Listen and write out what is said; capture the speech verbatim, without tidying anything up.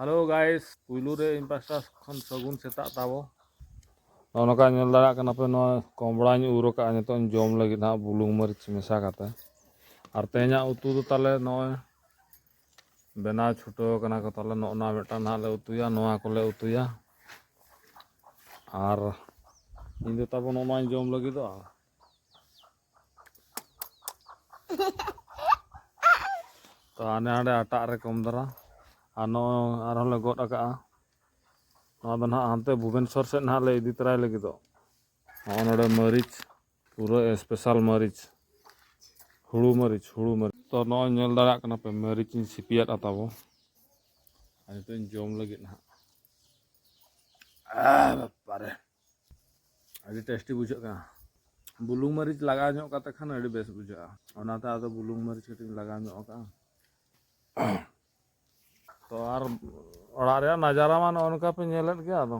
Hello guys, ᱯᱩᱭᱞᱩ ᱨᱮ ᱤᱧ ᱯᱟᱥᱴᱟ ᱠᱷᱚᱱ ᱥᱟᱹᱜᱩᱱ ᱥᱮᱛᱟᱜ ᱛᱟᱵᱚ᱾ ᱱᱚᱜᱼᱚ ᱱᱚᱝᱠᱟ ᱧᱮᱞ ᱫᱟᱲᱮᱭᱟᱜ ᱠᱟᱱᱟ ᱯᱮ, ᱱᱚᱣᱟ ᱠᱚᱢᱲᱟᱧ ᱩᱨ ᱟᱠᱟᱫᱼᱟ ᱱᱤᱛᱚᱜ ᱤᱧ ᱡᱚᱢ ᱞᱟᱹᱜᱤᱫ ᱦᱟᱸᱜ, ᱵᱩᱞᱩᱝ ᱢᱟᱹᱨᱤᱪ ᱢᱮᱥᱟ ᱠᱟᱛᱮ᱾ ᱟᱨ ᱛᱮᱦᱮᱧᱟᱜ ᱩᱛᱩ ᱫᱚ ᱛᱟᱞᱮ ᱱᱚᱜᱼᱚᱭ ᱵᱮᱱᱟᱣ ᱪᱷᱩᱴᱟᱹᱣ ᱠᱟᱱᱟ ᱠᱚ᱾ ᱛᱟᱞᱮ ᱱᱚᱜᱼᱚ ᱱᱚᱣᱟ ᱢᱤᱫᱴᱟᱝ ᱱᱟᱦᱟᱜ ᱞᱮ ᱩᱛᱩᱭᱟ, ᱱᱚᱣᱟ ᱠᱚᱞᱮ ᱩᱛᱩᱭᱟ᱾ ᱟᱨ ᱤᱧ ᱫᱚ ᱛᱟᱵᱚ ᱱᱚᱜᱼᱚ ᱱᱚᱣᱟᱧ ᱡᱚᱢ ᱞᱟᱹᱜᱤᱫᱚᱜᱼᱟ᱾ ᱛᱚ ᱦᱟᱱᱮ ᱦᱟᱸᱰᱮ ᱟᱴᱟᱜ ᱨᱮ ᱠᱚᱢ ᱫᱷᱟᱨᱟ, ᱟᱨ ᱱᱚᱜᱼᱚᱭ ᱟᱨᱦᱚᱸ ᱞᱮ ᱜᱚᱫ ᱟᱠᱟᱜᱼᱟ᱾ ᱱᱚᱣᱟ ᱫᱚ ᱱᱟᱦᱟᱜ ᱦᱟᱱᱛᱮ ᱵᱷᱩᱵᱮᱱᱥᱚᱨ ᱥᱮᱫ ᱱᱟᱦᱟᱜ ᱞᱮ ᱤᱫᱤ ᱛᱚᱨᱟᱭ ᱞᱟᱹᱜᱤᱫᱚᱜ᱾ ᱱᱚᱜᱼᱚᱭ ᱱᱚᱰᱮ ᱢᱟᱹᱨᱤᱪ, ᱯᱩᱨᱟᱹ special ᱢᱟᱹᱨᱤᱪ, ᱦᱩᱲᱩ ᱢᱟᱹᱨᱤᱪ, ᱦᱩᱲᱩ ᱢᱟᱹᱨᱤᱪ᱾ ᱛᱚ ᱱᱚᱜᱼᱚᱭ ᱧᱮᱞ ᱫᱟᱲᱮᱭᱟᱜ ᱠᱟᱱᱟ ᱯᱮ, ᱢᱟᱹᱨᱤᱪ ᱤᱧ ᱥᱤᱯᱤᱭᱟᱫᱼᱟ ᱛᱟᱵᱚ᱾ ᱟᱨ ᱱᱤᱛᱚᱜ ᱤᱧ ᱡᱚᱢ ᱞᱟᱹᱜᱤᱫ ᱱᱟᱦᱟᱜ᱾ ᱟᱨ ᱵᱟᱯᱟᱨᱮ, ᱟᱹᱰᱤ tasty ᱵᱩᱡᱷᱟᱹᱜ ᱠᱟᱱᱟ᱾ ᱵᱩᱞᱩᱝ ᱢᱟᱹᱨᱤᱪ ᱞᱟᱜᱟᱣ ᱧᱚᱜ ᱠᱟᱛᱮ ᱠᱷᱟᱱ ᱟᱹᱰᱤ ᱵᱮᱥ ᱵᱩᱡᱷᱟᱹᱜᱼᱟ, ᱚᱱᱟᱛᱮ ᱟᱫᱚ ᱵᱩᱞᱩᱝ ᱢᱟᱹᱨᱤᱪ ᱠᱟᱹᱴᱤᱡ ᱤᱧ ᱞᱟᱜᱟᱣ ᱧᱚᱜ ᱟᱠᱟᱫᱼᱟ᱾ ᱛᱚ ᱟᱨ ᱚᱲᱟᱜ ᱨᱮᱭᱟᱜ ᱱᱟᱡᱟᱨᱟ ᱢᱟ ᱱᱚᱜᱼᱚ ᱱᱚᱝᱠᱟ ᱯᱮ ᱧᱮᱞᱮᱫ ᱜᱮᱭᱟ᱾ ᱟᱫᱚ